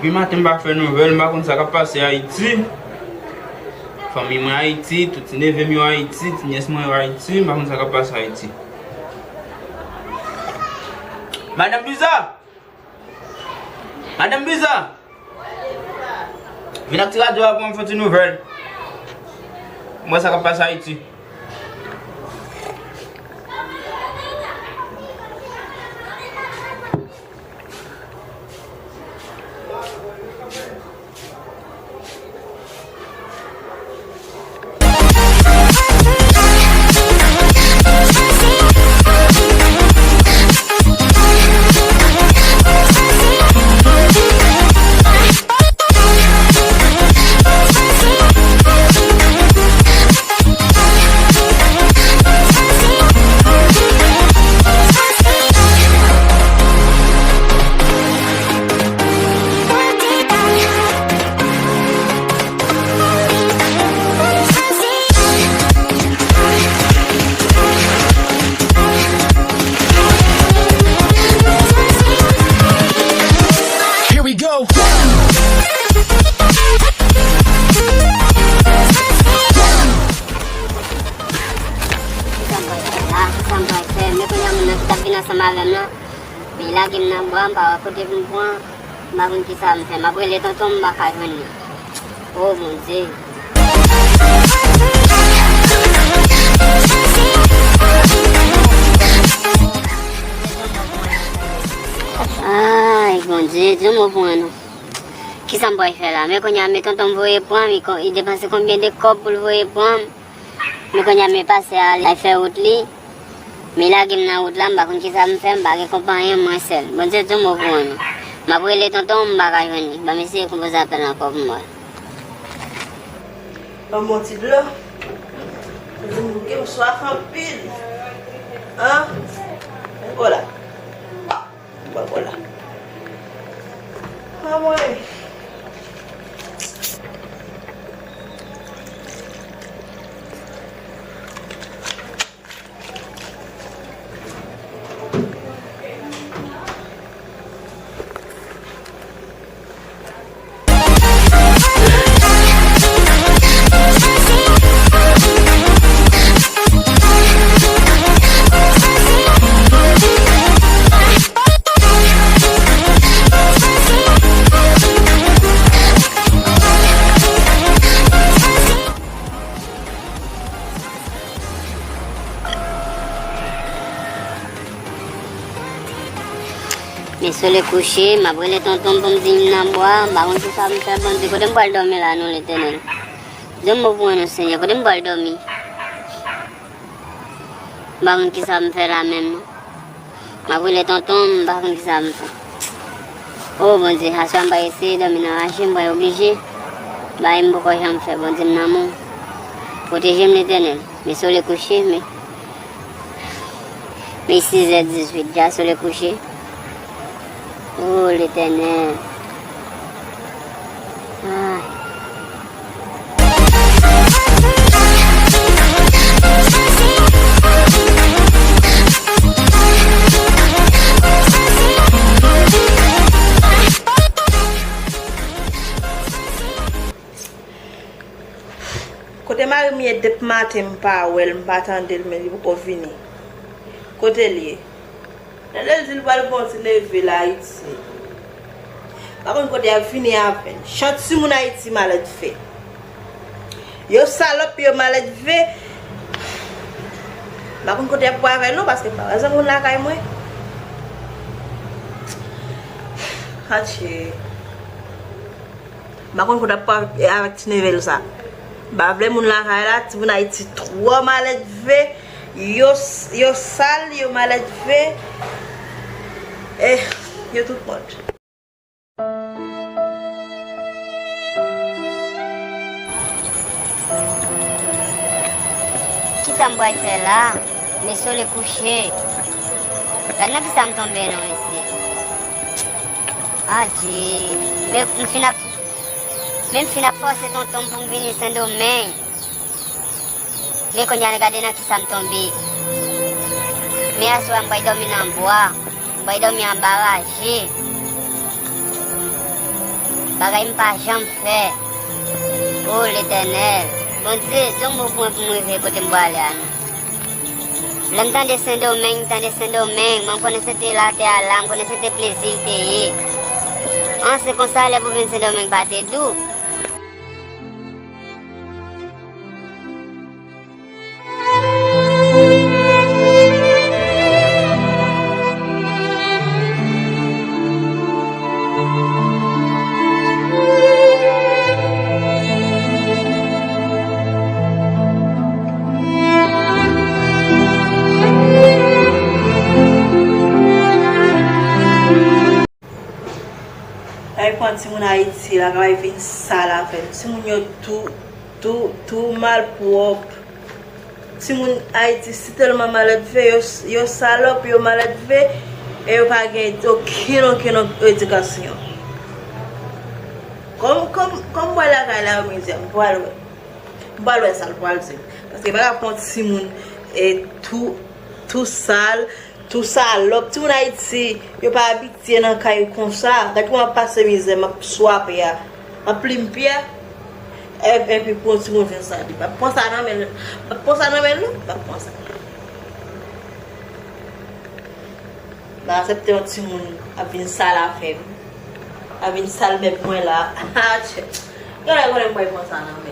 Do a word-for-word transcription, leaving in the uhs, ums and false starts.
Depi maten m pa fè nouvèl, m pa konn sa k ap pase Ayiti. Fanmi mwen Ayiti, tout ti neve m yo Ayiti, ti nyès mwen yo Ayiti, m pa konn sa k ap pase Ayiti. Madanm Biza! Madanm Biza! Vin ak ti radyo a pou m fè ti nouvèl. M wè sa k ap pase Ayiti. Here we go. Kisa m pral fè la? Kisa m pral fè? Men kounye a moun nan ki t ap vin ansanm avè m nan, li lage m nan bwa, m pa wè kote pou m pran. M pa konn kisa m fè. M ap rele tonton m, m pa ka jwenn li. O Bondye. Ay, Bondye, di yon mo pou mwen non. Kisa m pral fè la? Men kounye a, men tonton m voye pran m, li kon-, li depanse konbyen de kòb pou l voye pran m. Men kounye a, men pastè a, l al fè wout li. Men lage m nan wout la, m pa konn kisa m fè, m pa gen konpanyen, mwen sèl. Bondye di yon mo pou mwen non. M ap rele tonton m, m pa ka jwenn li. Ban m eseye konpoze apèl ankò pou m wè. Ban m yon ti dlo. Di m bouke, m swaf anpil. An? Vin kola. Vin kola. Anmwey. Men sole kouche, m ap rele tonton m pou m di m nan bwa, m pa konn kisa m fè, Bondye, kote m pral dòmi la non, Letènèl? Di yon mo pou mwen non, Senyè, kote m pral dòmi? M pa konn kisa m fè la menm non. M ap rele tonton m, m pa konn kisa m fè. O Bondye, aswè a m pral eseye dòmi nan raje, m pral oblije. Bagay m poko janm fè, Bondye m nan men w. Pwoteje m Letènèl. Men sole kouche, men, men sizè dizuit deja, sole kouche. O Letènèl. Ay. Kote mari m ye depi maten, m pa wè l, m pa tande l, men li poko vini. Kote l ye? Tande l di l pral pran ti neve l Ayiti. Pa konn kote y ap vini avè l. Chan timoun Ayiti malèdve. Yo salòp, yo malèdve. Pa konn kote y ap pran avè l non, paske m pa wè zanmi moun lakay mwen. Atye. M pa konn kote ap pran avèk ti neve l sa. M pa vle moun lakay la, timoun Ayiti twò malèdve, yo, yo sal, yo malèdve, eh, yo tout mòd. Kisa m pral fè la? Men sole kouche. Gad nan kisa m tonbe non, mesye. Adje. Men m fin ap, men m fin ap fòse tonton m pou m vini Sendomeng. Men kounye a, gade nan kisa m tonbe. Men aswè a, m pral dòmi nan bwa. M pral dòmi anba raje. Bagay m pa janm fè. O Letènèl, Bondye, di yon mo pou mwen pou m rive kote m prale a non. Lè m tande Sendomeng, m tande Sendomeng, mwen m konnen se te latè a la, m konnen se te plezi l te ye. An, se konsa lè pou vin Sendomeng pa te dou. Ay pran timoun Ayiti, lakay vin sal avè m. Timoun yo tou, tou, tou malpwòp. Timoun Ayiti si tèlman maledve, yo, yo salòp, yo maledve, e yo pa gen okenn, okenn edikasyon. Kòm, kòm, kòm m wè lakay la, yo mizè, m pral wè. M pral wè sa l pral di. Paske pa ka pran timoun e tou, tou sal, tou salòp. Timoun Ayiti, yo pa abitye nan kay konsa. Gad kòman m ap pase mizè, m ap swape a. M ap plim pye. E, epi pou yon timoun vin sal li. M ap pran sa nan men l. M ap pran sa nan men l, non. M ap pran sa. M pa aksepte yon timoun ap vin sal afè m. Ap vin sal mèb mwen la. Genlè konnen m pral pran sa nan men l.